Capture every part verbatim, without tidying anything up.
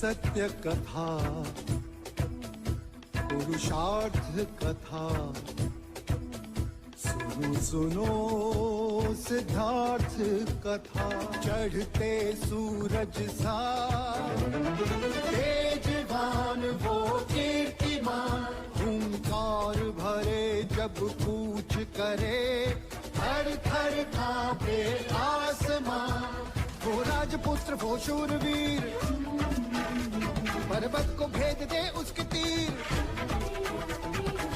सत्य कथा, पुरुषार्थ कथा। सुनो सुनो सिद्धार्थ कथा। चढ़ते सूरज सा तेजवान वो कीर्तिमान, हुंकार भरे जब कूच करे, थर थर कांपे आसमां। वो राजपुत्र वो शूरवीर, पर्वत को भेद दे उसके तीर।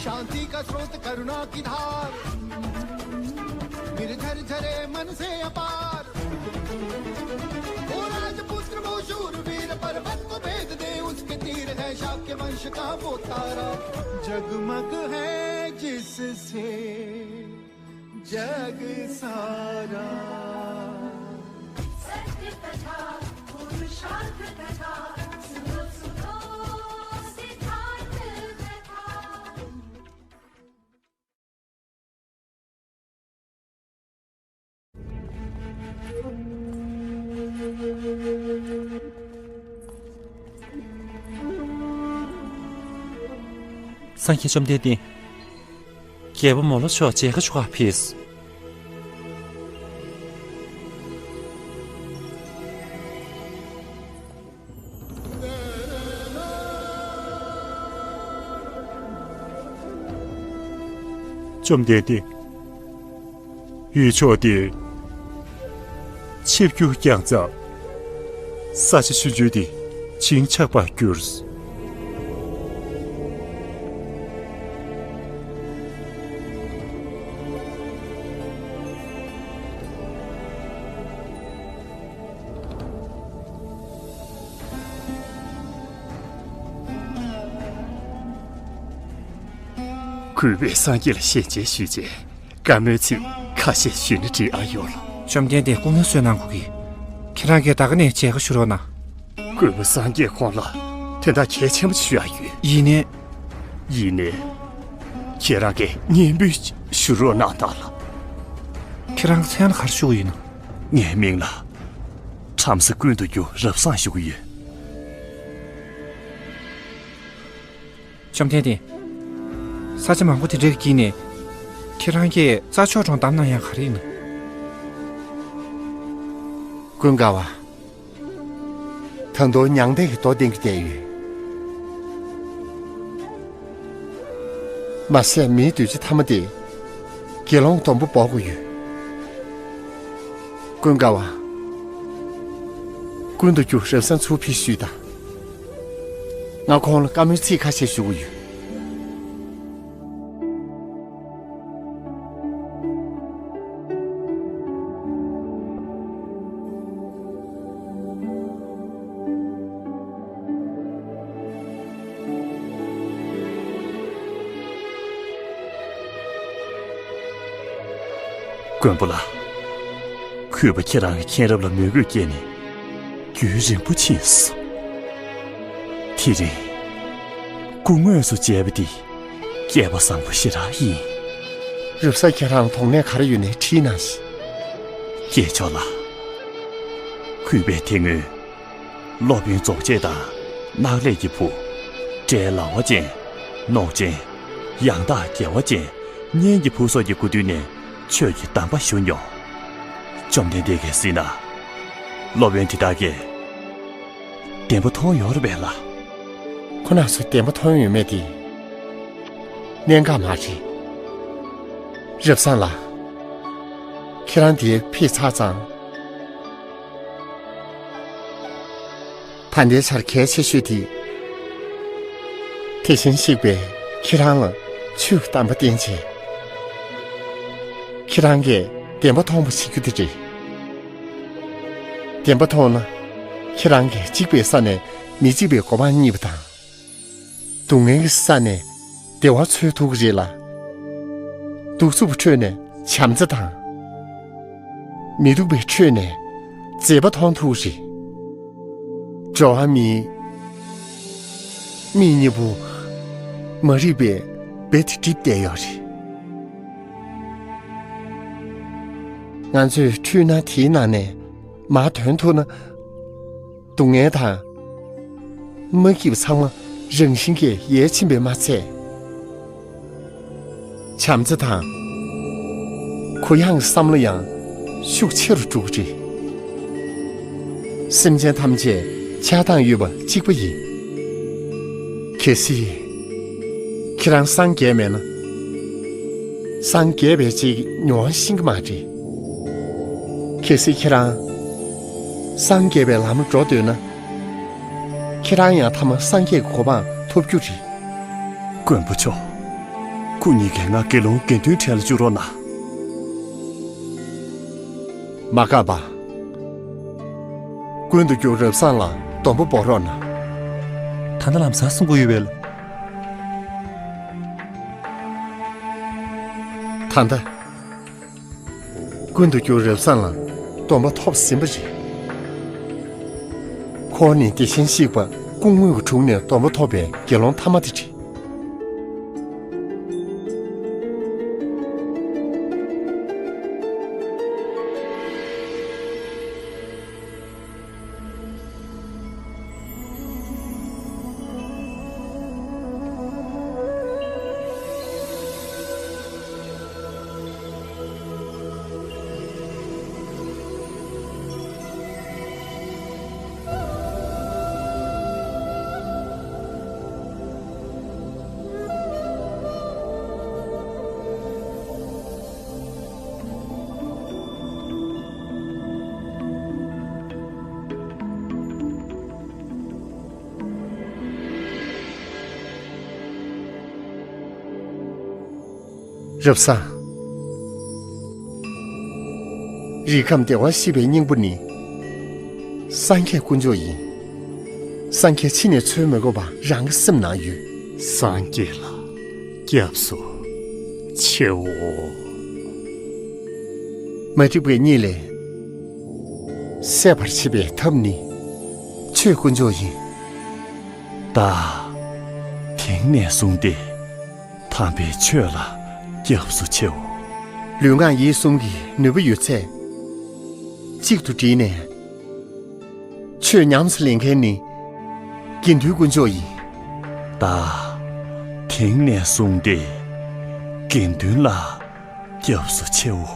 शांति का स्रोत, करुणा की धार, निर्झर झरे मन से अपार। वो राजपुत्र वो शूरवीर, पर्वत को भेद दे उसके तीर। है शाक्य वंश का वो तारा, जगमग है जिससे जग सारा। सत्य कथा, पुरुषार्थ कथा, सुनो सुनो सिद्धार्थ कथा। སངས་རྒྱས་བཅོམ་ལྡན་འདས། རྒྱལ་པོ་མོ་ལ་མཆོག་མཇལ་ཁ་ཞུ་གར་ཕེབས། བཅོམ་ལྡན་འདས། ཡུལ་ཕྱོགས་འདིར་ཆིབས་བསྒྱུར་བསྐྱངས་ཙང་། ས་ཆ་ཆུང་ཆུང་འདི་བྱིང་ཆགས་པར་གྱུར། གུས་པས་སངས་རྒྱས་ལ་ཞལ་མཇལ་ཞུས་རྗེས། བཀའ་མོལ་ཚིག་ཁ་ཤས་ཞུས་ན་འགྲིག་ཨ་ཡོད་ལ། བཅོམ་ལྡན་འདས་སྐུ་ངལ་གསོ་གནང་དགོས་ཀྱི། ཁྱེད་རང་གིས་ད་ག་ནས་མཇལ་ཁ་ཞུ་རོགས་གནང་། གུས་པ་སངས་རྒྱས་ཁོང་ལ་དོན་དག་གལ་ཆེན་པོ་ཞུ་ཡ་ཡོད། ཡིན་ནའི། ཡིན་ནའི། ཁྱེད་རང་གིས་སྙན་འབུལ་ཞུ་རོགས་གནང་དང་ལ། ཁྱེད་རང་གི་མཚན་ལ་ག་རེ་ཞུ་གི་ཡིན་ནམ། ངའི་མིང་ལ་བྲམ་ཟེ་ཀུན་ཏུ་རྒྱུ་རབ་བཟང་ཞུ་གི་ཡོད། བཅོམ་ལྡན་འདས། ས་ཆ་མང་པོ་དེ་འདྲའི་དཀྱིལ་ནས། ཁྱེད་རང་གིས་རྩྭ་མཆོག་གྲོང་བདམས་གནང་ཡག་ག་རེ་ཡིན་ནམ། ཀུན་དགའ་བ། ད་དུང་མྱང་འདས་ཀྱི་མདོ་བསྟན་གྱི་བསྡད་ཡོད། མ་ཟད་མིའི་འདུས་བྱས་ཐ་མ་དེ་དགེ་སློང་སྡོང་པོ་འབོག་དགོས་ཡོད། ཀུན་དགའ་བ། ཀུན་ཏུ་རྒྱུ་རབ་བཟང་ཚུར་ཕེབས་ཞུས་དང་། ང་ཁོང་ལ་བཀའ་མོལ་ཚིག་ཁ་ཤས་ཞུ་གི་ཡོད། མགོན་པོ་ལགས། གུས་པ་ཁྱེད་རང་གི་མཁྱེན་རབ་ལ་མོས་གུས་སྐྱེས་ནས་རྒྱུན་རིང་པོ་ཕྱིན་སོང་། དེ་རིང་སྐུ་དངོས་སུ་མཇལ་བ་འདི་སྐལ་པ་བཟང་པོ་ཞེ་དྲག་ཡིན། རབ་གསལ་ཁྱེད་རང་དོགས་གནས་ག་རེ་ཡོད་ནའི་དྲིས་གནང་ཞིག། སྐྱེས་མཆོག་ལགས། གུས་པས་དེ་སྔོན་སློབ་དཔོན་རྫོགས་བྱེད་དང་ནགས་ལས་ཀྱི་བུ། འབྲས་ལ་བ་ཅན། ནོག་ཅན། ཡང་དག་དགེ་བ་ཅན། གཉེན་གྱི་བུ་སོགས་ཀྱི་སྐུ་མདུན་ནས་ཆོས་ཀྱི་གདམས་པ་ཞུ་མྱོང་། བཅོམ་ལྡན་འདས་ཀྱིས་གཟིགས་ན། སློབ་དཔོན་དེ་དག་གིས་བདེན་པ་མཐོང་ཡོད་རེད་པས་ལགས། ཁོ་རང་ཚོས་བདེན་པ་མཐོང་ཡོད་མེད་དེ་གནད་འགག་མ་རེད། རབ་བཟང་ལགས། ཁྱེད་རང་འདིར་ཕེབས་ཚར་ཙང་། ད་ལྟའི་ཆར་གལ་ཆེ་ཤོས་དེ། དེ་བཞིན་གཤེགས་པས་ཁྱེད་རང་ལ་ཆོས་ཀྱི་གདམས་པ་བསྟན་བྱས། ཁྱེད་རང་གིས་བདེན་པ་མཐོང་བ་བྱེད་རྒྱུ་དེ་རེད། བདེན་པ་མཐོང་ན། ཁྱེད་རང་གིས་གཅིག་པའི་ས་ནས་མི་གཅིག་པའི་གོ་འཕང་བརྙེས་པ་དང་། སྡུག་བསྔལ་གྱི་ས་ནས་བདེ་བ་འཚོལ་ཐུབ་ཀྱི་རེད་ལ། གདུག་རྩུབ་པའི་ཁྲོད་ནས་བྱམས་བརྩེ་དང་། མི་སྡུག་པའི་ཁྲོད་ནས་མཛེས་པ་མཐོང་ཐུབ་ཀྱི་རེད། འགྲོ་བ་མིའི་མིག་གཉིས་པོ་མ་རིག་པའི་སྦས་དེ་བསྒྲིབས་བསྡད་ཡོད་རེད། ང་ཚོས་འཕྲུལ་སྣང་དེའི་ནང་ནས་མར་ཐོན་ཐུབ་ན། སྡུག་བསྔལ་དང་མ་སྐྱིད་པ་ཚང་མ་རང་བཞིན་གྱིས་ཡལ་ཕྱིན་པས་མ་ཚད། བྱམས་བརྩེ་དང་གུ་ཡངས་ཀྱི་བསམ་བློ་ཡང་ཤུགས་ཆེ་རུ་འགྲོ་གི་རེད། སེམས་ཅན་ཐམས་ཅད་ཆགས་སྡང་ཡོད་པ་གཅིག་པ་ཡིན། གལ་སྲིད་ཁྱེད་རང་སངས་རྒྱས་མེད་ན། སངས་རྒྱས་པའི་ཅིག་མྱོང་བ་ཤེས་ཀྱི་མ་རེད། གལ་སྲིད་ཁྱེད་རང་སངས་རྒྱས་པའི་ལམ་ལ་འགྲོ་འདོད་ན། ཁྱེད་རང་ཡང་ཐ་མ་སངས་རྒྱས་ཀྱི་གོ་འཕང་ཐོབ་རྒྱུ་རེད། མགོན་པོ་མཆོག། སྐུ་ཉིད་ཀྱིས་ང་དགེ་སློང་དགེ་འདུན་གྲལ་ལ་བཅུག་རོགས་གནང་། མ་དགའ་བ། ཀུན་ཏུ་རྒྱུ་རབ་བཟང་ལ་སྡོམ་པ་འབོག་རོགས་གནང་། ད་ལྟ་ལམ་སང་གསུང་གི་ཡོད་པས། ད་ལྟ། ཀུན་ཏུ་རྒྱུ་རབ་བཟང་ལ་སྡོམ་པ་ཐོབ་ཟིན་པ་རེད། ཁོང་ནི་དེ་བཞིན་གཤེགས་པ་སྐུ་དངོས་ཀྱི་དྲུང་ནས་སྡོམ་པ་ཐོབ་པའི་དགེ་སློང་ཐ་མ་དེ་རེད། རབ་བཟང་། རིགས་ཁམས་བདེ་བར་གཤེགས་པའི་སྙིང་པོ་ནི་སངས་རྒྱས་དཀོན་མཆོག་ཡིན། སངས་རྒྱས་ཕྱི་ནས་འཚོལ་མི་དགོས་པ་རང་གི་སེམས་ནང་ཡོད། སངས་རྒྱས་ལ་སྐྱབས་སུ་མཆིའོ། མ་རིག་པའི་གཉིད་ལས་སད་པར་བྱེད་པའི་ཐབས་ནི་ཆོས་དཀོན་མཆོག་ཡིན། བདག་དེང་ནས་བཟུང་སྟེ་དམ་པའི་ཆོས་ལ་སྐྱབས་སུ་མཆིའོ། ལུས་ངག་ཡིད་གསུམ་གྱི་ནུས་པ་ཡོད་ཚད་གཅིག་ཏུ་བསྒྲིལ་ནས། ཆོས་ཉམས་སུ་ལེན་མཁན་ནི་དགེ་འདུན་དཀོན་མཆོག་ཡིན། བདག་དེང་ནས་བཟུང་སྟེ་དགེ་འདུན་ལ་སྐྱབས་སུ་མཆིའོ།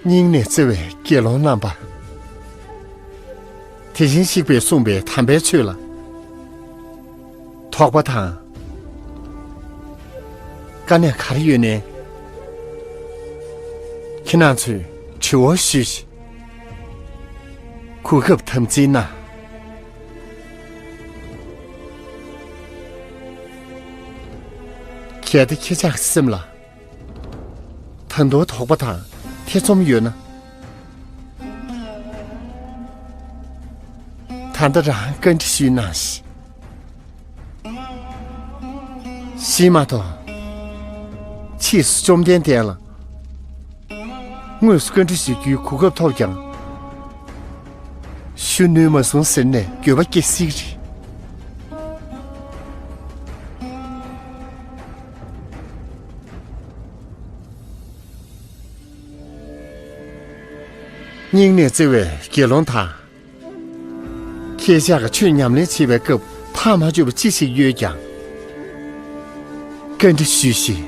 སྙིང་ནས་བརྩེ་བའི་དགེ་སློང་རྣམ་པ། དེ་བཞིན་གཤེགས་པས་གསུངས་པའི་དམ་པའི་ཆོས་ལ་དོགས་པ་དང་དཀའ་གནད་ག་རེ་ཡོད་ནའི། ཁྱེད་རང་ཚོས་དྲི་བ་ཞུས་ཤིག། གོ་སྐབས་དམ་འཛིན་གནང་། གལ་ཏེ་ཁྱེད་ཅག་གི་སེམས་ལ་ད་དུང་དོགས་པ་དང་ཐེ་ཚོམ་ཡོད་ན། ད་ལྟ་རང་བཀའ་འདྲི་ཞུས་གནང་ཞིག། ཞིག་མ་གཏོགས། ཕྱིས་སུ་བཅོམ་ལྡན་འདས་ལ་དངོས་སུ་བཀའ་འདྲི་ཞུ་རྒྱུའི་གོ་སྐབས་ཐོབ་ཀྱང་། ཞུ་ནུས་མ་སོང་ཟེར་ནས་འགྱོད་པ་སྐྱེ་སྲིད་ཀྱི་རེད། སྙིང་ནས་བརྩེ་བའི་དགེ་སློང་དག། ཁྱེད་ཅག་གིས་ཆོས་ཉམས་ལེན་བྱེད་པའི་སྐབས་ཐག་མ་ཆོད་པ་ཅི་ཞིག་ཡོད་ཀྱང་། བཀའ་འདྲི་ཞུས་ཤིག།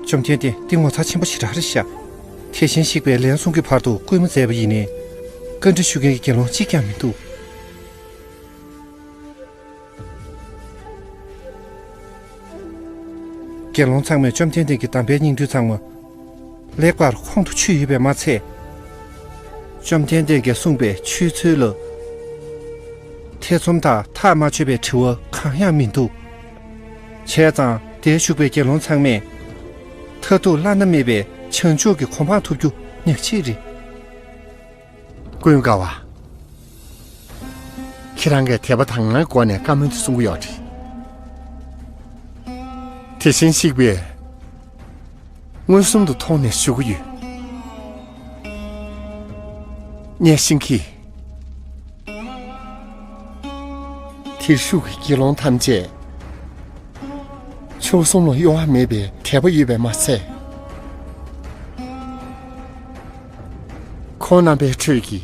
བཅོམ་ལྡན་འདས་འདི་ངོ་མཚར་ཆེན་པོ་ཞེ་དྲག་རེད་ཤག། དེ་བཞིན་གཤེགས་པས་ལན་གསུམ་གྱི་བར་དུ་བསྐུལ་མ་མཛད་པ་ཡིན་ནའི། བཀའ་འདྲི་ཞུ་མཁན་གྱི་དགེ་སློང་གཅིག་ཀྱང་མི་འདུག། དགེ་སློང་ཚང་མས་བཅོམ་ལྡན་འདས་ཀྱི་དམ་པའི་བརྙན་འཕྲིན་ཚང་མ་ལེགས་པར་ཁོང་དུ་ཆུད་ཡོད་པས་མ་ཚད། བཅོམ་ལྡན་འདས་ཀྱིས་གསུངས་པའི་ཆོས་ཚུལ་ལ་ཐེ་ཚོམ་དང་ཐག་མ་ཆོད་པའི་དྲི་བ་གང་ཡང་མི་འདུག། བྱས་ཙང་དེར་བཞུགས་པའི་དགེ་སློང་ཚང་མས་མཐར་ཐུག་བླ་ན་མེད་པའི་བྱང་ཆུབ་ཀྱི་གོ་འཕང་ཐོབ་རྒྱུ་ཉག་གཅིག་རེད། ཀུན་དགའ་བ། ཁྱེད་རང་གིས་དད་པ་དག་སྣང་གི་སྒོ་ནས་བཀའ་མོལ་དེ་གསུང་གི་ཡོད་རེད། དེ་བཞིན་གཤེགས་པས་མངོན་སུམ་དུ་མཐོང་ནས་ཞུ་གི་ཡོད། གཉན་ཤིང་གིས། དེར་བཞུགས་ཀྱི་དགེ་སློང་ཐམས་ཅད་མཆོག་གསུམ་ལ་གཡོ་བ་མེད་པའི་དད་པ་ཡོད་པས་མ་ཚད། ཁོང་རྣམ་པའི་ཁྲོད་ཀྱི་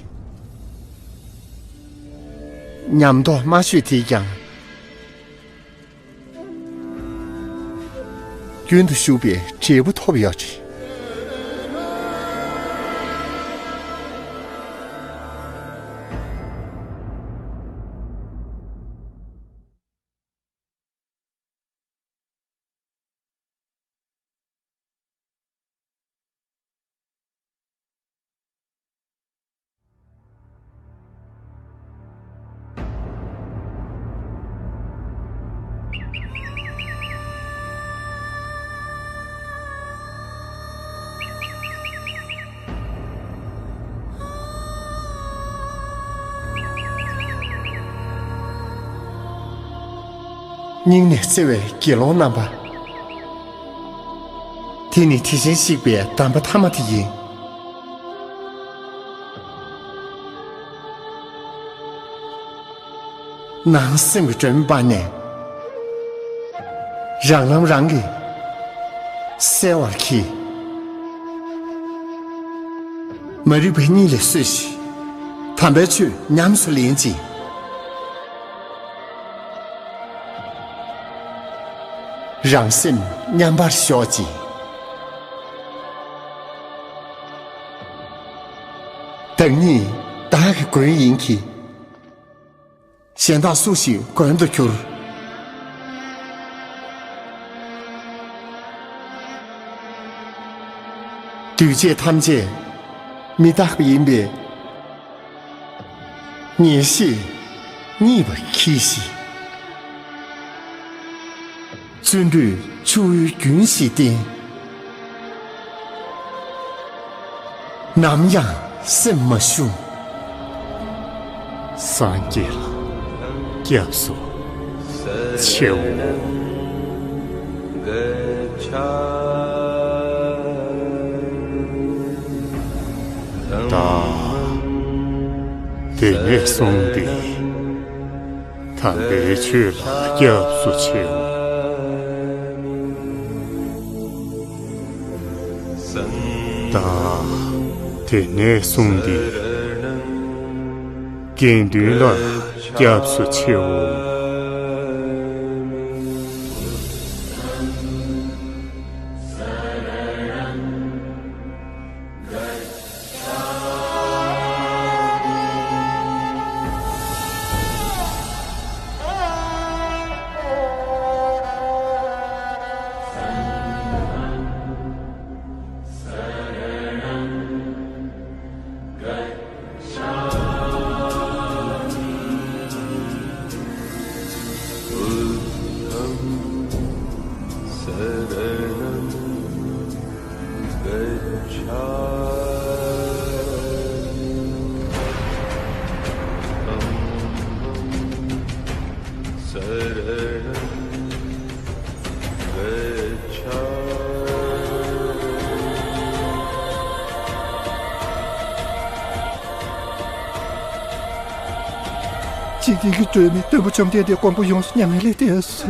ཉམས་རྟོགས་དམའ་ཤོས་དེས་ཀྱང་། རྒྱུན་དུ་ཞུགས་པའི་འབྲས་བུ་ཐོབ་ཡོད་རེད། སྙིང་ནས་བརྩེ་བའི་དགེ་སློང་རྣམ་པ། དེ་ནི་དེ་བཞིན་གཤེགས་པའི་གདམས་པ་ཐ་མ་དེ་ཡིན། ནང་སེམས་ཀྱི་སྒྲོན་མེ་སྤར་ནས། རང་ལམ་རང་གིས་གསལ་བར་གྱིས། མ་རིག་པ་གཉིད་ལས་སོས་ཤིག། དམ་པའི་ཆོས་ཉམས་སུ་ལེན་ཅིང་། རང་སེམས་མཉམ་པར་ཞོག་ཅིང་། བདག་ཉིད་བདག་གི་མགོན་ཡིན་གྱི། གཞན་དག་སུ་ཞིག་མགོན་དུ་གྱུར། འདུས་བྱས་ཐམས་ཅད་མི་རྟག་པ་ཡིན་པས། ངེས་ཤེས་རྙེད་པར་གྱིས་ཤིག། བརྩོན་འགྲུས་ཆུ་བོའི་རྒྱུན་བཞིན་བསྟེན། ནམ་ཡང་སེམས་མ་ཞུམ། སངས་རྒྱས་ལ་སྐྱབས་སུ་མཆིའོ། བདག་དེ་ནས་བཟུང་སྟེ། དམ་པའི་ཆོས་ལ་སྐྱབས་སུ་མཆིའོ། བདག་དེ་ནས་བཟུང་སྟེ། དགེ་འདུན་ལ་སྐྱབས་སུ་མཆིའོ། འཇིག་རྟེན་གྱི་སྒྲོན་མེ་སྟོན་པ་བཅོམ་ལྡན་འདས་དཀོན་པོ་ཡོངས་སུ་མྱ་ངན་ལས་འདས་སོ།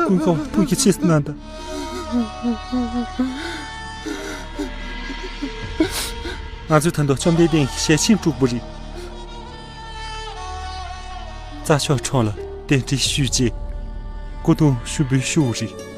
ཀུན་བཟང་ཐུགས་རྗེ་ཆེ་གནང་དང་། ང་ཚོའི་ད་དུང་བཅོམ་ལྡན་འདས་ཀྱི་ཞལ་ཆེམས་དྲུག་པོ་རེད། རྩྭ་མཆོག་ཁྲོམ་ལ་རྟེན་འབྲེལ་ཞུས་རྗེས། སྐུ་གདུང་ཞུ་འབུལ་ཞུ་བ་རེད།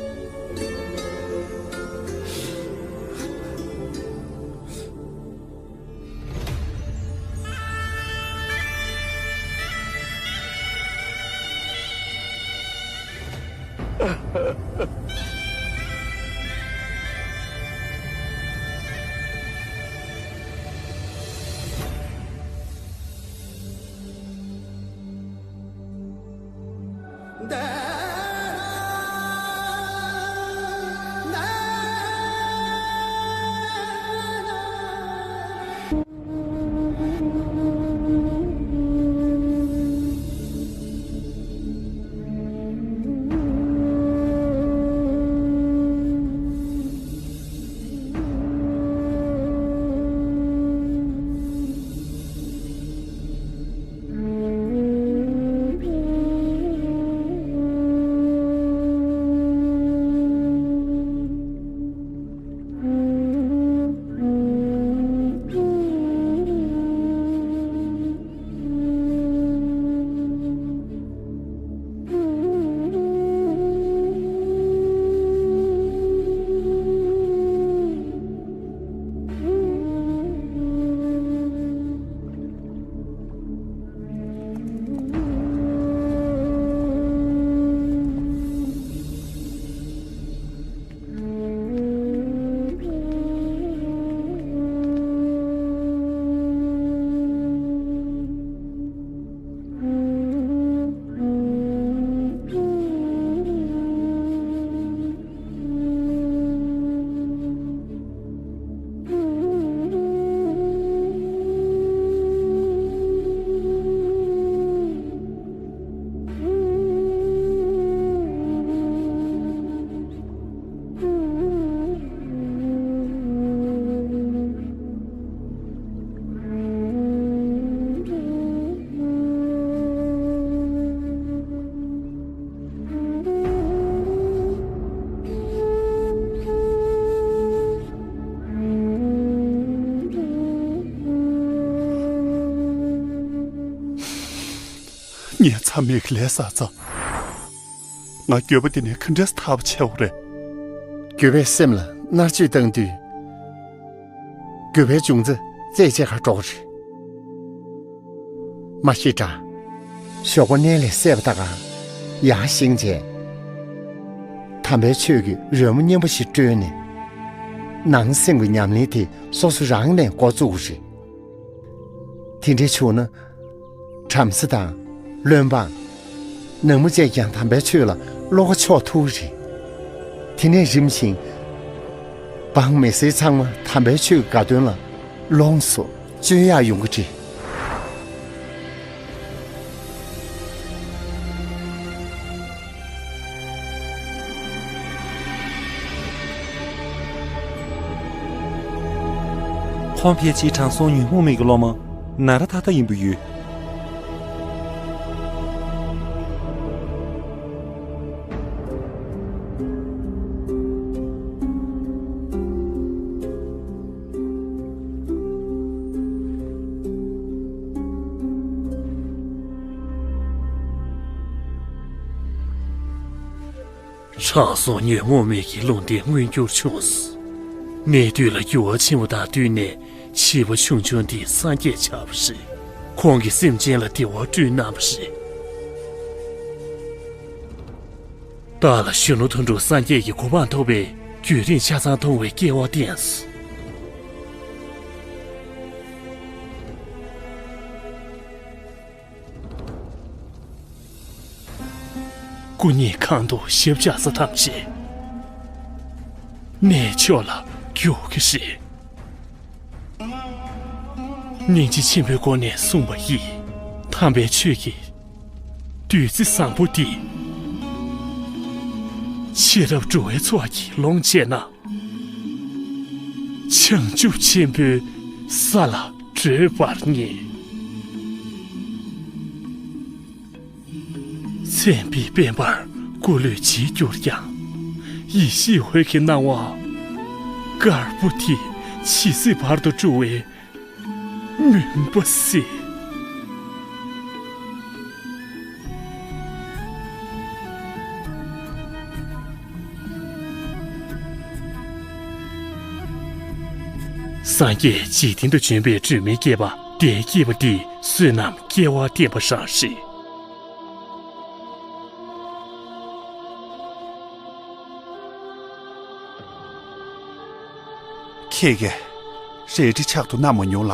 ངས་མཚམས་མེད་ཀྱི་ལས་བསགས་ཙང་། ང་འགྱོད་པ་འདི་ནས་ག་འདྲས་ཐར་བ་བྱེད་འོ་རེད། འགྱོད་པས་སེམས་ལ་མནར་གཅོད་བཏང་དུས། འགྱོད་པའི་འབྱུང་རྩ་རྩད་བཅད་ག་འགྲོ་གི་རེད། མ་གཞི་འདྲ། ཞོགས་པ་མནལ་ལས་སད་པ་ད་ག་ཡར་བཞེངས་བྱས། དམ་པའི་ཆོས་ཀྱི་རོལ་མོ་སྙན་པོ་ཞིག་དཀྲོལ་ནས། ནང་སེམས་ཀྱི་ཉམས་ལེན་དེ་སོ་སོ་རང་ནས་འགོ་བཙུགས་དགོས་རེད། དེ་འདྲ་བྱུང་ན། བྲམ་ཟེ་དང་། བློན་འབངས། ནང་མི་བཅས་ཀྱང་དམ་པའི་ཆོས་ལ་བློ་ཁ་ཕྱོགས་ཐུབ་རེད། དེ་ནས་རིམ་བཞིན། འབངས་མི་སེར་ཚང་མ་དམ་པའི་ཆོས་ཀྱི་དགའ་སྟོན་ལ་ལོངས་སུ་སྤྱོད་ཡག་ཡོང་གི་རེད། ཁོང་ཕལ་ཆེར་དྲང་སྲོང་ཉོན་མོངས་མེད་ཀྱི་སློབ་མ་ན་ར་ཐ་ཐ་ཡིན་པ་ཡོད། དྲང་སྲོང་ཉོན་མོངས་མེད་ཀྱི་ལུང་བསྟན་མངོན་འགྱུར་བྱུང་སོང་། གནས་དུས་ལ་འགྱུར་བ་ཕྱིན་པ་དང་བསྟུན་ནས་བྱིས་པ་ཆུང་ཆུང་འདི་སངས་རྒྱས་ཆགས་པ་རེད། ཁོང་གིས་སེམས་ཅན་ལ་བདེ་བ་བསྐྲུན་གནང་བ་རེད། བདག་ལ་གཞོན་ནུ་དོན་གྲུབ་སངས་རྒྱས་ཀྱི་གོ་འཕང་ཐོབ་པའི་རྒྱུན་རིང་ཆ་ཚང་མཐོང་བའི་སྐལ་བ་བསྟན་སོང་། སྐུ་ཉིད་གང་དུ་ཞབས་བཅགས་ས་ཐམས་ཅད་གནས་མཆོག་ལ་འགྱུར་གྱི་རེད། སྙིང་རྗེ་ཆེན་པོའི་སྒོ་ནས་གསུངས་པ་ཡིས། དམ་པའི་ཆོས་ཀྱི་བདུད་རྩི་བཟང་པོ་འདི་ཤེས་རབ་འགྲོ་བའི་ཚོགས་ཀྱིས་ལོངས་སྤྱད་ན། བྱང་ཆུབ་ཆེན་པོའི་ས་ལ་བགྲོད་པར་ངེས། མཚན་དཔེའི་དཔལ་འབར་སྐུ་ལུས་བརྗིད་གྱུར་ཀྱང་། ཡེ་ཤེས་འོད་ཀྱི་སྣང་བ་དཀར་པོ་དེ་ཇི་སྲིད་བར་དུ་སྤྲུལ་བའི་མུན་པ་སེལ། སངས་རྒྱས་འཇིག་རྟེན་དུ་བྱོན་པའི་སྒྲོན་མེའི་སྐྱེས་པ་འདས་སྐྱེས་པ་འདིས་བསོད་ནམས་སྐལ་བ་བརྟན་པ་རང་རེད། ཁྱེད་ཀྱིས་རལ་གྲི་ཕྱག་ཏུ་བསྣམས་མ་མྱོང་ལ།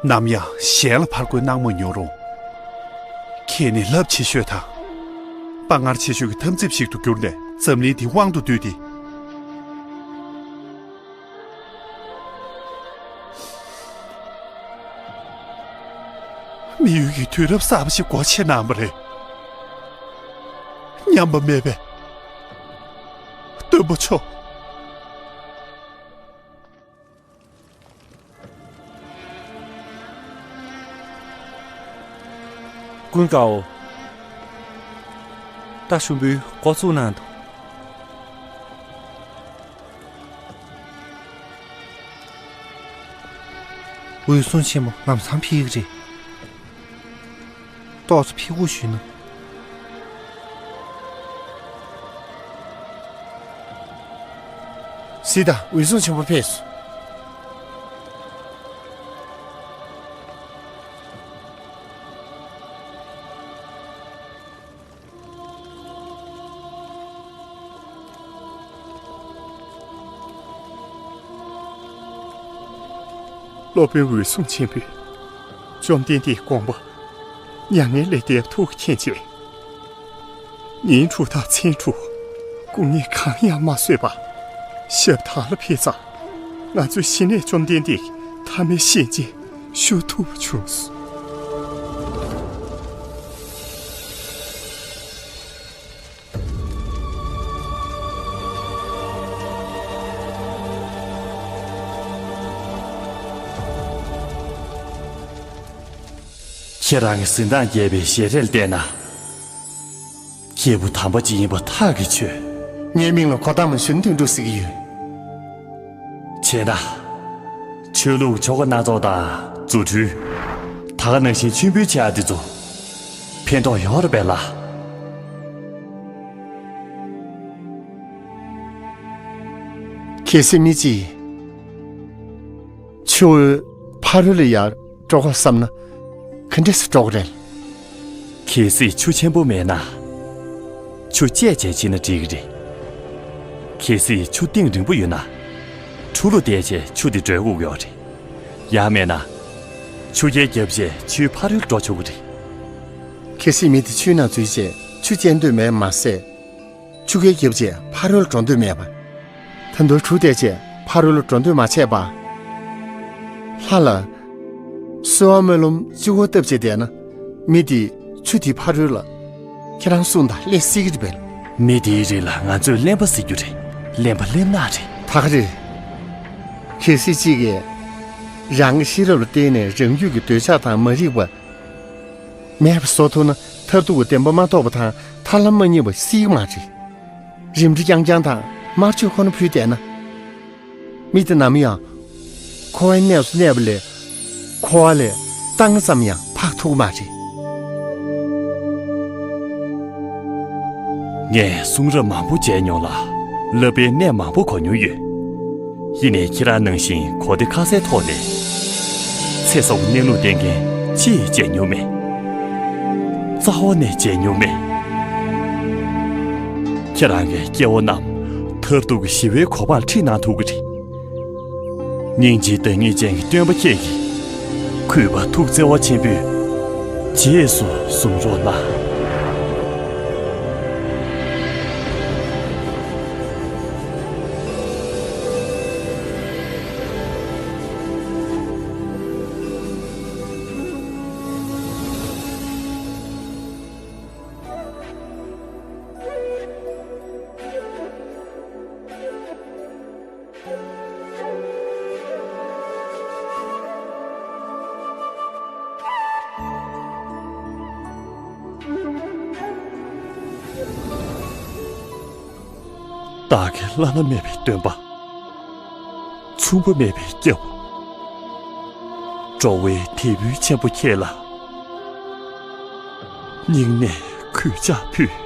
ནམ་ཡང་གཞན་ལ་ཕར་རྒོལ་གནང་མ་མྱོང་རུང་། ཁྱེད་ནི་རླབས་ཆེ་ཤོས་དང་། དཔའ་ངར་ཆེ་ཤོས་ཀྱི་འཐབ་འཛིང་ཞིག་ཏུ་གྱུར་ནས་འཛམ་གླིང་འདིའི་དབང་དུ་བསྡུས་ཏེ། མི་ཡུལ་གྱི་དུས་རབས་གསར་པ་ཞིག་སྒོ་ཕྱེ་གནང་བ་རེད། ཉམས་པ་མེད་པའི་སྟོན་པ་མཆོག། ཀུན་དགའ་བོ། རྟ་ཞུན་པོའི་འགོ་བཙུགས་གནང་དང་། འོད་སྲུང་ཆེན་མོ་ལམ་སང་ཕེབས་ཀྱི་རེད། ཏོག་ཙམ་ཕྱི་སྒུག་ཞུས་ན། སྲིད་དང་འོད་སྲུང་ཆེན་པོ་ཕེབས་སོང་། སློབ་དཔོན་འོད་སྲུང་ཆེན་པོས་བཅོམ་ལྡན་འདས་དགོངས་པ་མྱ་ངན་ལས་འདས་པ་ཐུགས་མཁྱེན་རྗེས། ཉིན་དྲུག་དང་མཚན་དྲུག་སྐུ་ངལ་གང་ཡང་མ་གསོས་པར་ཞབས་བརྟན་ལ་ཕེབས་ཙང་། ང་ཚོས་གཞི་ནས་བཅོམ་ལྡན་འདས་ཀྱི་མཐའ་མའི་ཞལ་མཇལ་ཞུ་ཐུབ་པ་བྱུང་སོང་། ཁྱེད་རང་གི་གཟི་མདངས་རྒྱས་པའི་ཞལ་རས་ལ་བལྟས་ན། སྐྱེས་བུ་དམ་པ་ཅིག་ཡིན་པ་ཐག་གིས་ཆོད། ངའི་མིང་ལ་གོ་ཏ་མ་ཞུན་དོན་གྲུབ་ཟེར་གྱི་ཡོད། བྱས་ན། ཆོས་ལུགས་ཆོ་ག་སྣ་ཚོགས་དང་རྫུ་འཕྲུལ། ད་ག་ནང་བཞིན་མཆོད་འབུལ་བྱེད་ཡ་དེ་ཚོ་ཕན་ཐོགས་ཡོད་རེད་པས་ལགས། གལ་སྲིད་མི་གཅིག་ཆུ་བོའི་ཕ་རོལ་ལ་ཡར་འགྲོ་དགོས་བསམ་ན་ག་འདྲས་སེ་འགྲོ་དགོས་རེད། གལ་སྲིད་ཆུ་ཆེན་པོ་མེད་ན། ཆུ་བཅད་བྱས་ཕྱིན་ན་འགྲིག་གི་རེད། གལ་སྲིད་ཆུ་གཏིང་རིང་པོ་ཡོད་ན། འཁྲུ་ལོ་བསྡད་བྱས་ཆུ་དེ་བགྲོད་དགོས་ཀྱི་ཡོད་རེད། ཡང་མེད་ན། ཆུ་རྐྱལ་བརྒྱབ་བྱས་ཆུའི་ཕ་རོལ་འགྲོ་ཆོག་གི་རེད། གལ་སྲིད་མི་དེ་ཆུའི་ནང་འཛུལ་བྱས་ཆུ་བཅད་འདོད་མེད་མ་ཟད། ཆུ་རྐྱལ་བརྒྱབ་རྗེས་ཕ་རོལ་འགྲོ་འདོད་མེད་པ། ད་དུང་གྲུ་བལྟས་རྗེས་ཕ་རོལ་འགྲོ་འདོད་མ་བྱས་པ། ལྷ་ལ། གསོལ་བ་སྨོན་ལམ་གཅིག་པོ་བཏབ་བྱས་བསྡད་ན། མི་དེས་ཆུ་དེའི་ཕ་རོལ་ལ། ཁྱེད་རང་གསུངས་དང་སླེབས་སྲིད་ཀྱི་རེད་པས། མི་དེའི་རིགས་ལ་ང་ཚོས་གླེན་པ་ཟེར་རྒྱུ་རེད། གླེན་པ་གླེན་ནག་རེད། ད་ག་རེད། གལ་སྲིད་གཅིག་གིས། རང་གི་ཤེས་རབ་ལ་བརྟེན་ནས་རང་རྒྱུད་ཀྱི་འདོད་ཆགས་དང་མ་རིག་པ། མེད་པ་བཟོ་ཐུབ་ན་མཐར་ཐུག་གི་བདེན་པ་མ་རྟོགས་པ་དང་ཐར་ལམ་མ་རྙེད་པ་སྲིད་ཀྱི་མ་རེད། རིམ་གྲོ་རྐྱང་རྐྱང་དང་དམར་མཆོད་ཁོ་ན་ཕུལ་བསྡད་ན། མི་དེ་ནམ་ཡང་འཁོར་བའི་གནས་སུ་གནས་པ་ལས་འཁོར་བ་ལས་ལྟ་ང་ཙམ་ཡང་འཕགས་ཐུབ་ཀྱི་མ་རེད། ངས་གསུང་རབ་མང་པོ་མཇལ་མྱོང་ལ། བསླབ་པའི་གནས་མང་པོ་གོ་མྱོང་ཡོད། ཡིན་ནའི་ཁྱེད་རང་ནང་བཞིན་གོ་བདེ་ཁ་གསལ་ཐོག་ནས། ཚེ་སྲོག་གནས་ལུགས་བསྟན་མཁན་ཅིས་མཇལ་མྱོང་མེད། རྩ་བ་ནས་མཇལ་མྱོང་མེད། ཁྱེད་རང་གིས་སྐྱེ་བོ་རྣམས་མཐར་ཐུག་གི་ཞི་བའི་གོ་འཕང་ཁྲིད་གནང་ཐུབ་ཀྱི་རེད། སྙིང་རྗེའི་བདག་ཉིད་ཅན་གྱི་སྟོན་པ་ཁྱེད་ཀྱིས། གུས་པ་ཐུགས་བརྩེ་བ་ཆེན་པོས་རྗེས་སུ་བཟུང་རོགས་གནང་། བདག་གི་བླ་ན་མེད་པའི་སྟོན་པ། མཚུངས་པ་མེད་པའི་སྐྱབས། འགྲོ་བའི་དེད་དཔོན་ཆེན་པོ་ཁྱེད་ལ་སྙིང་ནས་གུས་ཕྱག་ཕུལ།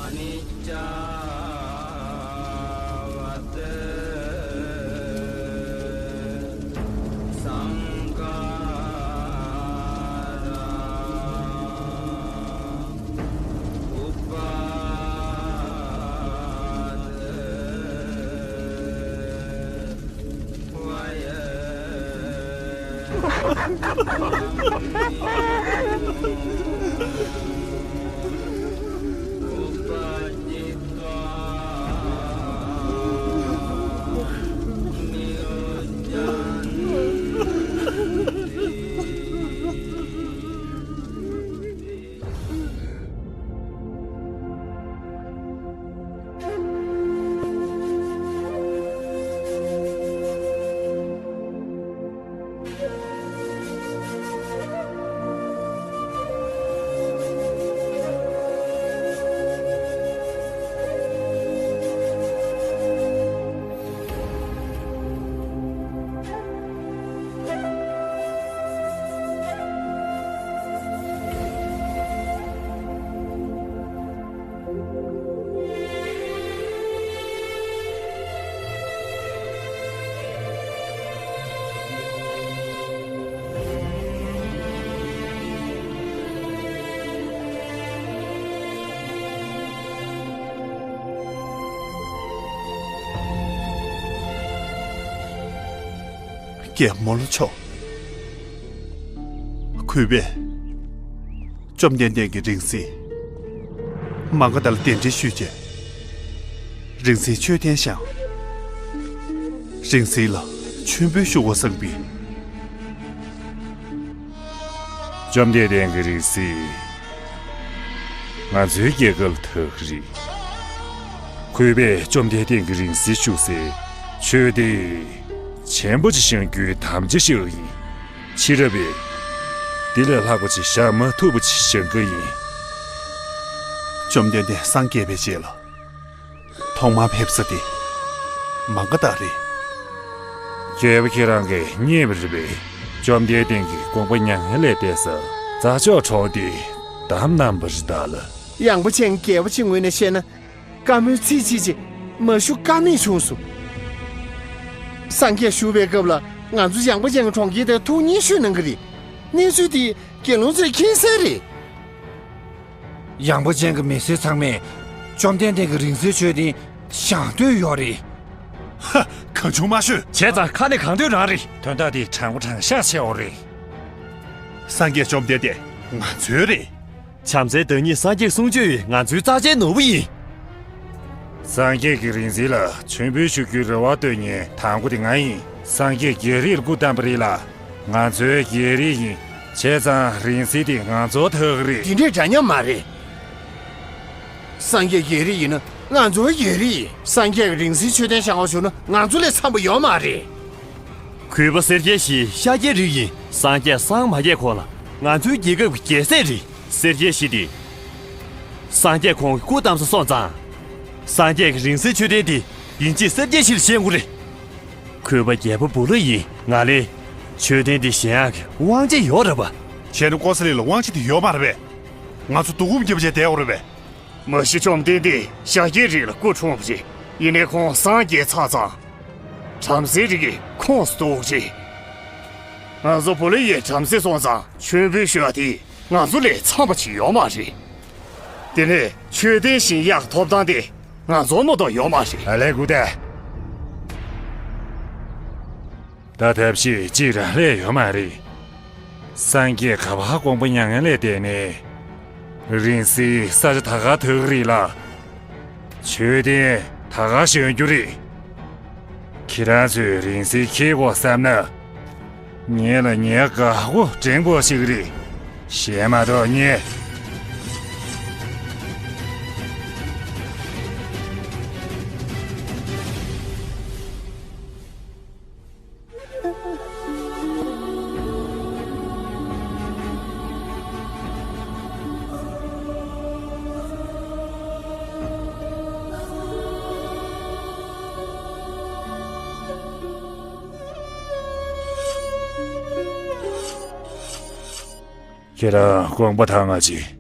अनिच्चा वत संखारा उपाद རྒྱལ་མོ་ལ་ཕྱོགས། གུས་པས་བཅོམ་ལྡན་འདས་ཀྱི་རིང་བསྲེལ་མ་ག་དྷ་ལ་གདན་འདྲེན་ཞུས་རྗེས། རིང་བསྲེལ་མཆོད་རྟེན་བཞེངས། རིང་བསྲེལ་ལ་མཆོད་འབུལ་ཞུ་བར་སོང་པས། བཅོམ་ལྡན་འདས་ཀྱི་རིང་བསྲེལ་ང་ཚོའི་རྒྱལ་ཁབ་ལ་དར་གྱི་རེད། གུས་པས་བཅོམ་ལྡན་འདས་ཀྱི་རིང་བསྲེལ་བཞུགས་སའི་མཆོད་རྟེན་ཆེན་པོ་ཅིག་བཞེངས་རྒྱུའི་དམ་བཅའ་བཞག་ཡིན། ཕྱི་རབས་པས་འདི་ལས་ལྷག་པ་ཅིག་བཞེངས་མ་ཐུབ་པ་ཅིག་བཞེངས་ཀྱི་ཡིན། བཅོམ་ལྡན་འདས་སངས་རྒྱས་པའི་རྗེས་ལ། ཐོག་མར་ཕེབས་ས་དེ་མ་ག་དྷ་རེད། རྒྱལ་པོ་ཁྱེད་རང་གིས་རྙེད་པ་རེད་པས། བཅོམ་ལྡན་འདས་ཀྱི་དགོངས་པ་མྱ་ངན་ལས་འདས་ས་རྫ་མཆོག་གྲོང་དེ་བདམས་གནང་བ་རེད་ད་ལ། ཡངས་པ་ཅན་རྒྱལ་པོ་ཅིག་ངོས་ནས་བཤད་ན། བཀའ་མོལ་ཚིག་གཅིག་ཅིག་མ་ཞུ་ཀ་མེད་བྱུང་སོང་། སངས་རྒྱས་བཞུགས་པའི་སྐབས་ལ་ང་ཚོ་ཡངས་པ་ཅན་གྱི་གྲོང་ཁྱེར་དེར་ཐུགས་མཉེས་ཞུས་གནང་གི་རེད། གནས་ཚུལ་དེ་དགེ་སློང་ཚོས་མཁྱེན་གསལ་རེད། ཡངས་པ་ཅན་གྱི་མི་སེར་ཚང་མས་བཅོམ་ལྡན་འདས་ཀྱི་རིང་བསྲེལ་མཆོད་རྟེན་བཞེངས་འདོད་ཡོད་རེད། ཧ། གང་བྱུང་མ་ཤོད། བྱས་ཙང་ཁ་ནས་གང་འདོད་རང་རེད། དོན་དག་འདི་དྲང་པོ་དྲང་བཞག་བྱས་ཡོད་རེད། སངས་རྒྱས་བཅོམ་ལྡན་འདས་ང་ཚོའི་རེད། བྱམས་བརྩེའི་བདག་ཉིད་སངས་རྒྱས་གསུང་ཆོས་ང་ཚོའི་རྩ་ཆེའི་ནོར་བུ་ཡིན། སངས་རྒྱས་ཀྱི་རིང་བསྲེལ་ལ་མཆོད་འབུལ་ཞུ་རྒྱུའི་རེ་བ་བཏོན་མཁན་དང་པོ་དེ་ང་ཡིན། སངས་རྒྱས་རྒྱལ་རིགས་ལ་སྐུ་བལྟམས་པ་རེད་ལ། ང་ཚོའི་རྒྱལ་རིགས་ཡིན། བྱས་ཙང་རིང་བསྲེལ་དེ་ང་ཚོ་ཐག་རེད། དེ་འདྲས་འདྲ་མཉམ་མ་རེད། སངས་རྒྱས་རྒྱལ་རིགས་ཡིན་ན་ང་ཚོའི་རྒྱལ་རིགས་ཡིན། སངས་རྒྱས་ཀྱི་རིང་བསྲེལ་མཆོད་རྟེན་བཞེངས་པ་བྱུང་ན་ང་ཚོ་ལས་འཚམ་པ་ཡོད་མ་རེད། གུས་པ་སེར་སྐྱའི་གཞིས་ཤཱཀྱའི་རིགས་ཡིན། སངས་རྒྱས་སངས་མ་རྒྱས་གོང་ལ་ང་ཚོའི་རྒྱལ་ཁབ་ཀྱི་རྒྱལ་སྲས་རེད། སེར་སྐྱའི་གཞིས་དེ། སངས་རྒྱས་ཁོང་གི་སྐུ་བལྟམས་ས་སོང་ཙང་། སངས་རྒྱས་ཀྱི་རིང་བསྲེལ་མཆོད་རྟེན་དེ་ཡིན་གཅིག་སེར་སྐྱའི་གཞིས་ལ་བཞེངས་དགོས་རེད། གུས་པ་རྒྱལ་པོ་བུ་ལོན་ཡིན། ང་ལས་མཆོད་རྟེན་འདི་བཞེངས་ཡག་གི་དབང་ཆ་ཡོད་རེད་པ། བྱས་ན་ཀོ་ས་ལི་ལ་དབང་ཆ་དེ་ཡོད་མ་རེད་པས། ང་ཚོ་སྡུག་སྒོམ་རྒྱབ་བྱས་བསྡད་ཡོད་རེད་པས། མ་གཞི་བཅོམ་ལྡན་འདས་ཤཱཀྱའི་རིགས་ལ་སྐུ་འཁྲུངས་པ་རེད། ཡིན་ནའི་ཁོང་སངས་རྒྱས་ཚར་ཙང་། བྲམ་ཟེའི་རིགས་ཀྱི་ཁོངས་སུ་གཏོགས་རེད། ང་ཚོ་བུ་ལོན་ཡིན་བྲམ་ཟེ་སོང་ཙང་མཆོད་འབུལ་ཞུ་བ་དེ་ང་ཚོ་ལས་འཚམ་པ་ཅིག་ཡོད་མ་རེད། དེ་ནས་མཆོད་རྟེན་བཞེངས་ཡག་ཐོབ་ཐང་དེ་ང་ཚོར་མ་གཏོགས་ཡོད་མ་རེད། ཨ་ལས་སྐུ་ད། ད་ཐབས་ཤེས་གཅིག་རང་ལས་ཡོད་མ་རེད། སངས་རྒྱས་ག་པར་དགོངས་པ་མྱ་ངན་ལས་འདས་ནས། རིང་བསྲེལ་ས་ཆ་ད་ག་ཐག་རེད་ལ། མཆོད་རྟེན་ད་ག་བཞེངས་རྒྱུ་རེད། ཁྱེད་རང་ཚོས་རིང་བསྲེལ་འཁྱེར་དགོས་བསམ་ན། ངེད་ལ་ངའི་དགའ་བོ་འདྲེན་དགོས་ཤིག་རེད། གཞན་མ་གཏོགས་ངས། ཁྱེད་རང་དགོངས་པ་དྭངས་པ་བྱེད།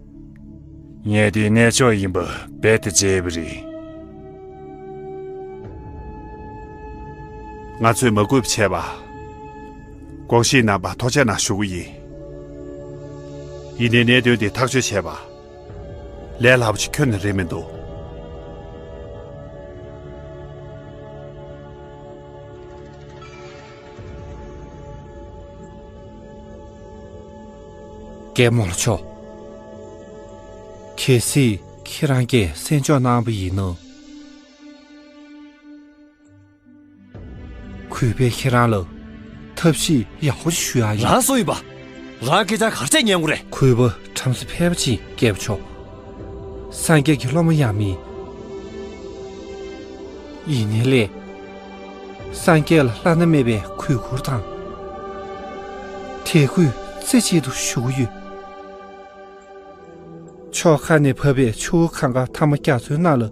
ངས་འདི་གནས་མཆོག་ཡིན་པ་རྦད་དེ་བརྗེད་པ་རེད། ང་ཚོས་མ་གུས་པ་བྱས་པ། དགོངས་ཞེས་གནང་བར་ཐུགས་རྗེ་གནང་ཞུ་གི་ཡིན། ཡིན་ནའི་གནད་དོན་འདི་ཐག་གཅོད་བྱས་པ། ལས་སླ་པོ་ཞིག་ཁྱོན་ནས་རེད་མི་འདུག་རྒྱལ་མོ་ལགས་མཆོག་གལ་སྲིད་ཁྱེད་རང་གིས་གསན་འཇོག་གནང་བ་ཡིན་ན། གུས་པས་ཁྱེད་རང་ལ་ཐབས་ཤེས་ཡག་པོ་ཞིག་ཞུ་ཡག་ཡིན། རང་སུ་ཡིན་པ། རང་སྐད་ཆ་ག་རེ་བྱས་ཉན་དགོས་རེད། གུས་པ་བྲམ་ཟེ་ཕལ་པ་ཅིག་རྒྱལ་པོ་མཆོག་སངས་རྒྱས་ཀྱི་སློབ་མ་ཡང་མིན། ཡིན་ནའི་ལས། སངས་རྒྱས་ལ་བླ་ན་མེད་པའི་གུས་བཀུར་དང་། དད་གུས་རྩེ་གཅིག་ཏུ་ཞུ་གི་ཡོད། ཕྱོགས་ཁག་ནས་བབས་པའི་ཆུ་བོ་གངྒཱ་མཐའ་མ་རྒྱ་མཚོའི་ནང་ལ་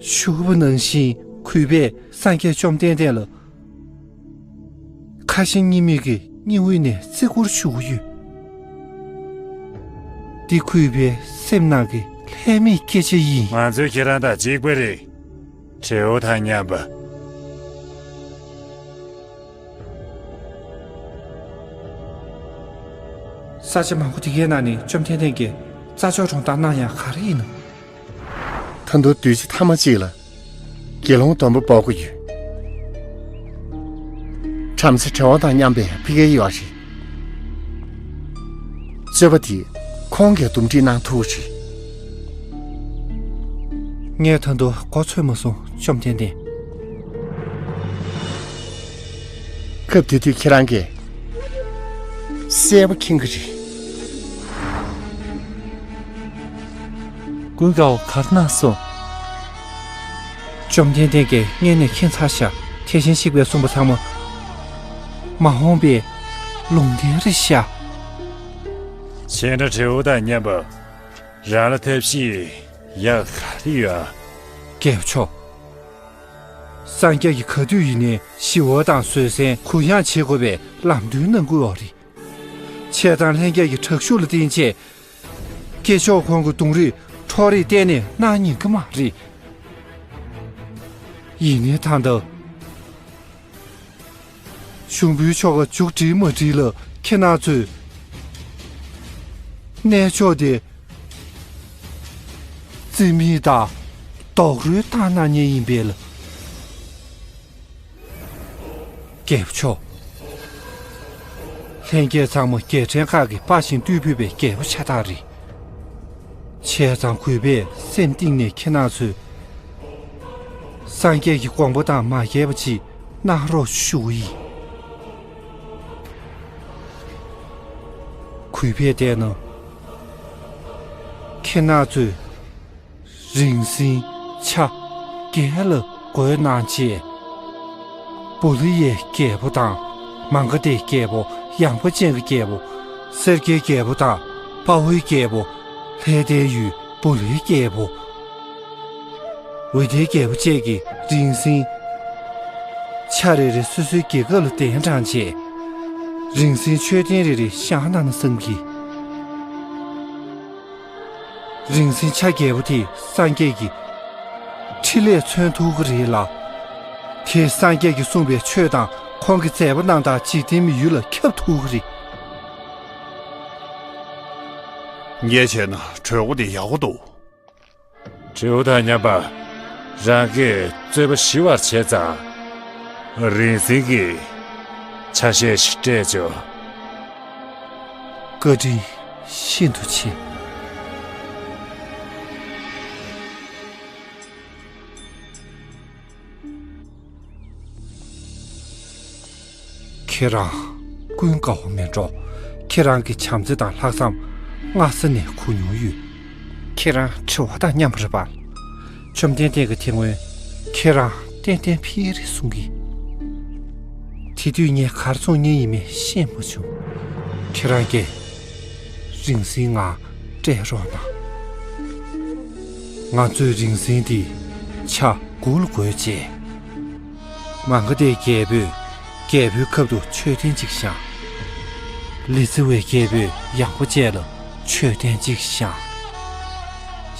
ཞུགས་པ་ནང་བཞིན་གུས་པས་སངས་རྒྱས་བཅོམ་ལྡན་འདས་ལ་ཁ་ཞེ་གཉིས་མེད་ཀྱི་སྙིང་དབུས་ནས་བརྩི་བཀུར་ཞུ་གི་ཡོད། འདི་གུས་པའི་སེམས་ནང་གི་ལྷད་མེད་སྐད་ཆ་ཡིན། ང་ཚོས་ཁྱེད་རང་དང་གཅིག་པ་རེད། བྲེའུ་དང་མཉམ་པ། ས་ཆ་མང་པོ་དེ་གའི་ནང་ནས་བཅོམ་ཐན་ཐན་གྱིས་རྩྭ་མཆོག་གྲོང་རྡལ་གནང་ཡག་ག་རེ་ཡིན་ནམ། ད་དུང་དུས་ཚོད་ཐ་མ་གཅིག་ལ་དགེ་སློང་སྡོམ་པ་སྤོ་དགོས་ཡོད། བྲམ་ཟེ་བྲེ་བ་དང་མཉམ་པའི་ཕ་གིར་ཡོད་རེད། རྩོད་པ་དེ་ཁོང་གིས་འདུམ་འགྲིག་གནང་ཐུབ་རེད། ངས་ད་དུང་མགོ་ཚོད་མ་སོང་བཅོམ་ལྡན་འདས། སྐབས་དེ་དུས་ཁྱེད་རང་གིས་གསལ་པོ་མཁྱེན་གྱི་རེད། ཀུན་དགའ་བོ་ག་རེ་གནང་སོང་། བཅོམ་ལྡན་འདས་ཀྱིས་སྔོན་ནས་མཁྱེན་ཚར་ཤག་དེ་བཞིན་གཤེགས་པས་གསུངས་པ་ཚང་མ་མ་འོངས་པའི་ལུང་བསྟན་རེད་ཤག་བྱས་ན་བྲེའུ་དང་མཉམ་པ། རང་ལ་ཐབས་ཤེས་ཡག་ག་རེ་ཡོད། རྒྱལ་པོ་མཆོག་སངས་རྒྱས་ཀྱིས་ག་དུས་ཡིན་ནའི་ཞི་བ་དང་བཟོད་བསྲན་གུ་ཡངས་བྱེད་དགོས་པའི་ལམ་སྟོན་གནང་གི་ཡོད་རེད། བྱས་ཙང་ལྷན་རྒྱས་ཀྱི་དྲག་ཤུགས་ལ་བརྟེན་ཆེད། སྐྱེས་མཆོག་ཁོང་གི་གདོང་རིས་འཕྲོག་རེས་གཏན་ནས་གནང་ཉན་གྱི་མ་རེད། ཡིན་ནའི་ད་ལྟ། ཞུགས་འབུལ་ཆོ་ག་མཇུག་སྒྲིལ་མ་སྒྲིལ་ལ་ཁྱེད་རྣམ་ཚོས་གནས་མཆོག་དེ་རྩིས་མེད་དང་རྡོག་རོལ་བཏང་གནང་ཉན་ཡིན་པས་ལགས། རྒྱལ་པོ་མཆོག་ལྷན་རྒྱས་ཚང་མ་རྒྱལ་ཕྲན་ཁག་གི་དཔའ་ཞིང་རྟུལ་ཕོད་པའི་རྒྱལ་པོ་ཤ་སྟག་རེད། བྱས་ཙང་གུས་པས་སེམས་གཏིང་ནས་ཁྱེད་རྣམ་ཚོས་སངས་རྒྱས་ཀྱི་དགོངས་པ་དང་མ་འགལ་བ་ཅིག་གནང་རོགས་ཞུ་གི་ཡིན། གུས་པས་བསྟེན་ནོ། ཁྱེད་རྣམ་ཚོས་རིང་བསྲེལ་ཆ་བརྒྱད་ལ་བགོས་གནང་བྱས། བུ་ལི་ཡའི་རྒྱལ་པོ་དང་། མ་ག་དྷའི་རྒྱལ་པོ། ཡངས་པ་ཅན་གྱི་རྒྱལ་པོ། སེར་སྐྱའི་རྒྱལ་པོ་དང་། དཔའ་བོའི་རྒྱལ་པོ། ལྷའི་ལྡན་ཡུལ་བུ་ལིའི་རྒྱལ་པོ། འོད་ལྡན་རྒྱལ་པོ་བཅས་ཀྱིས་རིང་བསྲེལ་ཆ་རེ་རེ་སོ་སོའི་རྒྱལ་ཁབ་ལ་གདན་དྲངས་རྗེས། རིང་བསྲེལ་མཆོད་རྟེན་རེ་རེ་བཞེངས་གནང་ན་བསམ་གི། རིང་བསྲེལ་ཆ་བརྒྱད་པོ་དེ་སངས་རྒྱས་ཀྱི་ཁྲི་ལས་མཚོན་ཐུབ་ཀྱི་རེད་ལ། དེས་སངས་རྒྱས་ཀྱིས་གསུངས་པའི་ཆོས་དང་ཁོང་གི་མཛད་པ་རྣམས་དང་འཇིག་རྟེན་མི་ཡུལ་ལ་ཁྱབ་ཐུབ་ཀྱི་རེད། ངས་བྱས་ན་གྲོས་འགོ་དེ་ཡག་པོ་འདུག། དྲིལ་བུ་དང་མཉམ་པ། རང་གིས་རྩོད་པ་ཞི་བར་བྱས་ཙང་། རིང་བསྲེལ་གྱིས་ཆ་ཤས་ཤིག་སྤྲད་ཆོག། བཀའ་དྲིན་ཤིན་ཏུ་ཆེ། ཁྱེད་རང་ཀུན་དགའ་བོ་མིན་འགྲོ། ཁྱེད་རང་གི་བྱམས་བརྩེ་དང་ལྷག་བསམ་སྔ་ས་ནས་གོ་མྱོང་ཡོད། ཁྱེད་རང་དྲི་བ་དང་མཉམ་པོ་རེད་པ། བཅོམ་ལྡན་འདས་ཀྱིས་དེ་སྔོན་ཁྱེད་རང་ཏན་ཏན་ཕེབས་རེད་གསུང་གི། དེ་དུས་ངས་ག་རེ་གསུང་མཁན་ཡིན་མིན་ཤེས་མ་བྱུང་། ཁྱེད་རང་གིས་རིང་བསྲེལ་ང་སྤྲད་རོགས་གནང་། ང་ཚོས་རིང་བསྲེལ་འདི་ཆ་དགུ་ལ་བགོས་རྗེས། མ་ག་དྷའི་རྒྱལ་པོས་རྒྱལ་པོའི་ཁབ་ཏུ་མཆོད་རྟེན་གཅིག་བཞེངས། ལི་ཙི་ཝའི་རྒྱལ་པོས་ཡངས་པ་ཅན་ལ་མཆོད་རྟེན་གཅིག་བཞེངས།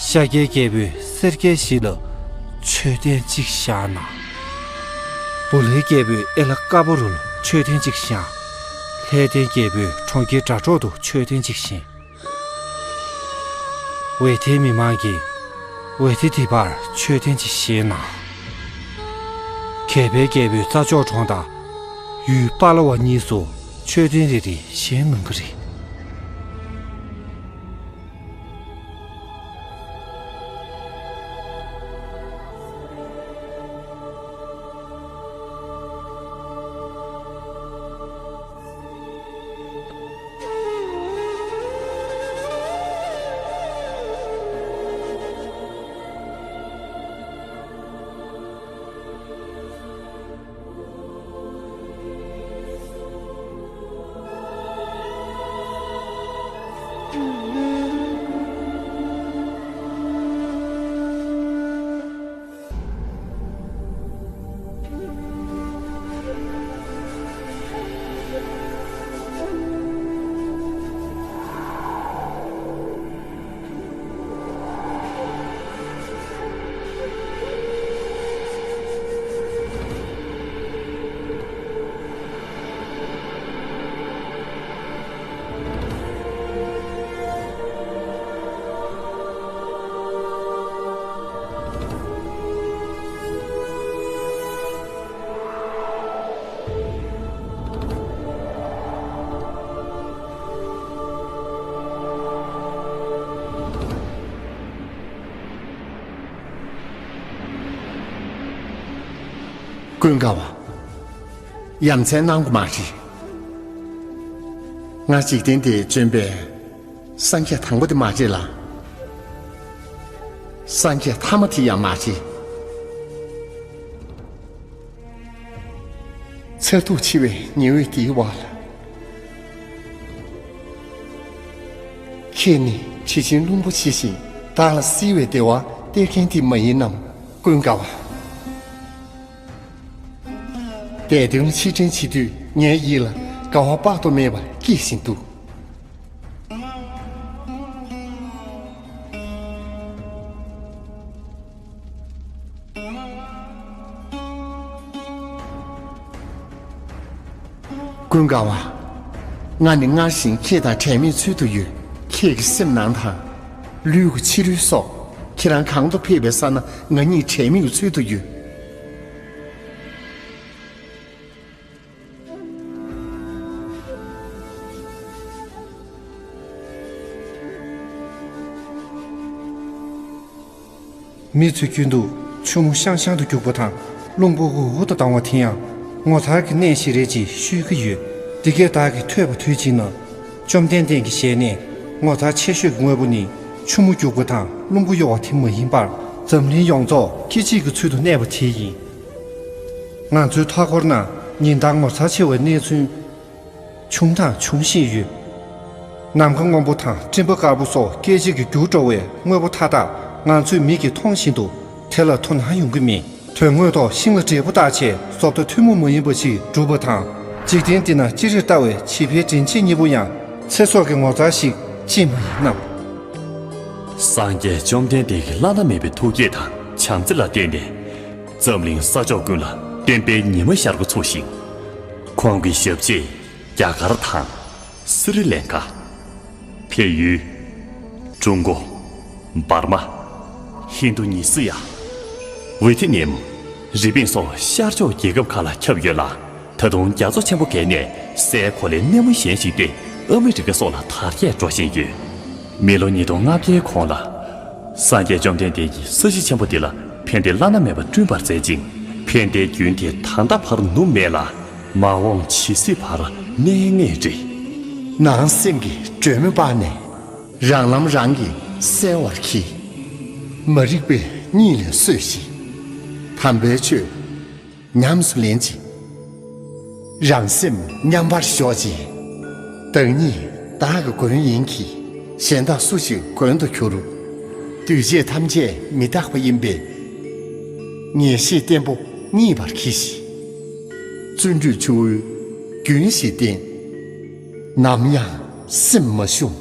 ཤཱཀྱའི་རྒྱལ་པོས་སེར་སྐྱའི་གཞིས་ལ་མཆོད་རྟེན་གཅིག་བཞེངས་ན། བུ་ལའི་རྒྱལ་པོས་ཨེ་ལ་ཀ་པོ་རུ་ལ་མཆོད་རྟེན་གཅིག་བཞེངས། ལྷའི་ལྡན་རྒྱལ་པོས་གྲོང་ཁྱེར་སྒྲ་སྒྲོགས་སུ་མཆོད་རྟེན་གཅིག་བཞེངས། ཝེ་ཐེའི་མི་མང་གིས་ཝེ་ཐེ་དི་པར་མཆོད་རྟེན་གཅིག་བཞེངས་ན། གད་ཕའི་རྒྱལ་པོས་རྩྭ་མཆོག་གྲོང་དང་ཡུལ་པ་ལ་བ་གཉིས་སུ་མཆོད་རྟེན་རེ་རེ་བཞེངས་གནང་གི་རེད། ཀུན་དགའ་བ། ཡ་མཚན་གནང་དགོས་མ་རེད། ང་འཇིག་རྟེན་འདིར་བྱོན་པའི་སངས་རྒྱས་དང་པོ་དེ་མ་རེད་ལ། སངས་རྒྱས་ཐ་མ་དེ་ཡང་མ་རེད། མཚར་སྡུག་ཆེ་བའི་ཉི་འོད་འདིའི་འོག་ལ། ཁྱེད་ནི་དྲི་ཆེན་རླུང་བུ་ཇི་བཞིན་བདག་ལ་བསིལ་བའི་བདེ་བ་སྟེར་མཁན་དེ་མ་ཡིན་ནམ། ཀུན་དགའ་བ། འདས་དོན་ཕྱིར་དྲན་བྱེད་དུས་ངའི་ཡིད་ལ་དགའ་བ་དཔག་ཏུ་མེད་པ་སྐྱེ་བཞིན་འདུག། ཀུན་དགའ་བ། ང་ནི་སྔར་བཞིན་ཁྱེད་དང་བྲལ་མེད་ཚུལ་དུ་ཡོད། ཁྱེད་ཀྱི་སེམས་ནང་དང་། ལུས་ཀྱི་ཕྱི་རོལ་སོགས་ཁྱེད་རང་གང་དུ་ཕེབས་པའི་ས་ན་ང་གཉིས་བྲལ་མེད་ཀྱི་ཚུལ་དུ་ཡོད། མི་ཚོས་ཀུན་ཏུ་ཆུ་མོ་ཤང་ཤང་དུ་རྒྱུག་པ་དང་རླུང་བུ་འུར་འུར་དུ་ལྡང་བ་དེ་ཡང་ངོ་མཚར་གྱི་གནས་ཤིག་རེད་ཅེས་ཤོད་ཀྱི་ཡོད། འདི་སྐད་བདག་གིས་ཐོས་པ་དུས་གཅིག་ན། བཅོམ་ལྡན་འདས་ཀྱི་ཞལ་ནས། ངོ་མཚར་ཆེ་ཤོས་ཀྱི་དངོས་པོ་ནི་ཆུ་མོ་རྒྱུག་པ་དང་རླུང་བུ་གཡོ་བ་དེ་མ་ཡིན་པར། འཛམ་གླིང་ཡོངས་རྫོགས་སྐད་ཅིག་གི་ཚུལ་དུ་གནས་པ་དེ་ཡིན། ང་ཚོའི་མཐའ་འཁོར་ན་ཉིན་ལྟར་ངོ་མཚར་ཆེ་བའི་གནས་ཚུལ་བྱུང་དང་འབྱུང་བཞིན་ཡོད། ནམ་མཁའ་སྔོན་པོ་དང་སྤྲིན་པ་དཀར་པོ་སོགས་སྐད་ཅིག་གིས་འགྱུར་འགྲོ་བའི་དངོས་པོ་མཐའ་དག་ང་ཚོའི་མིག་གིས་མཐོང་བཞིན་དུ་དེ་ལ་དོ་སྣང་ཡོང་གི་མེད། དོན་དངོས་ཐོག་ཤིང་ལ་འབྲས་བུ་བཏགས་བྱས་བཟོ་ལྟ་ཐུན་མོང་མ་ཡིན་པ་ཞིག་གྲུབ་པ་དང་། འཇིག་རྟེན་འདི་ན་ཅི་རིགས་ལྟ་བའི་བྱིས་པའི་དྲིན་ཆེན་གཉིས་པོ་ཡང་ཚེ་སྲོག་གི་ངོ་མཚར་ཞིག་ཅིས་མ་ཡིན་ནམ། སངས་རྒྱས་བཅོམ་ལྡན་འདས་ཀྱི་བླ་ན་མེད་པའི་ཐུགས་བསྐྱེད་དང་བྱམས་བརྩེ་ལ་བརྟེན་ནས། འཛམ་གླིང་ས་ཕྱོགས་ཀུན་ལ་བསྟན་པའི་ཉི་མ་ཤར་འགོ་ཚུགས་ཤིང་། ཁོང་གི་ཞབས་རྗེས་རྒྱ་གར་དང་། སི་རི་ལན་ཀ། བལ་ཡུལ། ཀྲུང་གོ། འབར་མ། ཧིན་རྡུ་ཉི་སི་ཡ། ཝེ་ཐི་ནེམ། རི་པིན་སོགས་ཤར་ཕྱོགས་རྒྱལ་ཁབ་ཁག་ལ་ཁྱབ་ཡོད་ལ། ད་དུང་རྒྱ་མཚོ་ཆེན་པོ་བརྒལ་ནས་སའི་གོ་ལའི་སྣེ་མོ་གཞན་ཞིག་སྟེ། ཨ་མི་རི་ཀ་སོགས་ལ་དར་རྒྱས་འགྲོ་བཞིན་ཡོད། མི་ལོ་ཉིས་སྟོང་ལྔ་བརྒྱའི་གོང་ལ། སངས་རྒྱས་བཅོམ་ལྡན་འདས་ཀྱིས་ས་གཞི་ཆེན་པོ་འདི་ལ་ཕན་བདེ་བླ་ན་མེད་པ་བསྐྲུན་པར་མཛད་ཅིང་། ཕན་བདེའི་རྒྱུན་དེ་ད་ལྟ་བར་ནུབ་མེད་ལ། མ་འོངས་ཇི་སྲིད་བར་གནས་ངེས་རེད། ནང་སེམས་ཀྱི་སྒྲོན་མེ་སྤར་ནས། རང་ལམ་རང་གིས་གསལ་བར་གྱིས། མ་རིག་པས་གཉིད་ལས་སོས་ཤིང་། དམ་པའི་ཆོས་ཉམས་སུ་ལེན་ཅིང་། རང་སེམས་མཉམ་པར་ཞོག་ཅིང་། བདག་ཉིད་བདག་གི་མགོན་ཡིན་གྱི། གཞན་དག་སུ་ཞིག་མགོན་དུ་འགྱུར། འདུས་བྱས་ཐམས་ཅད་མི་རྟག་པ་ཡིན་པས། ངེས་ཤེས་བརྟན་པོ་རྙེད་པར་གྱིས་ཤིག། བརྩོན་འགྲུས་ཆུ་བོའི་རྒྱུན་བཞིན་བརྟན། ནམ་ཡང་སེམས་མ་ཞུམ།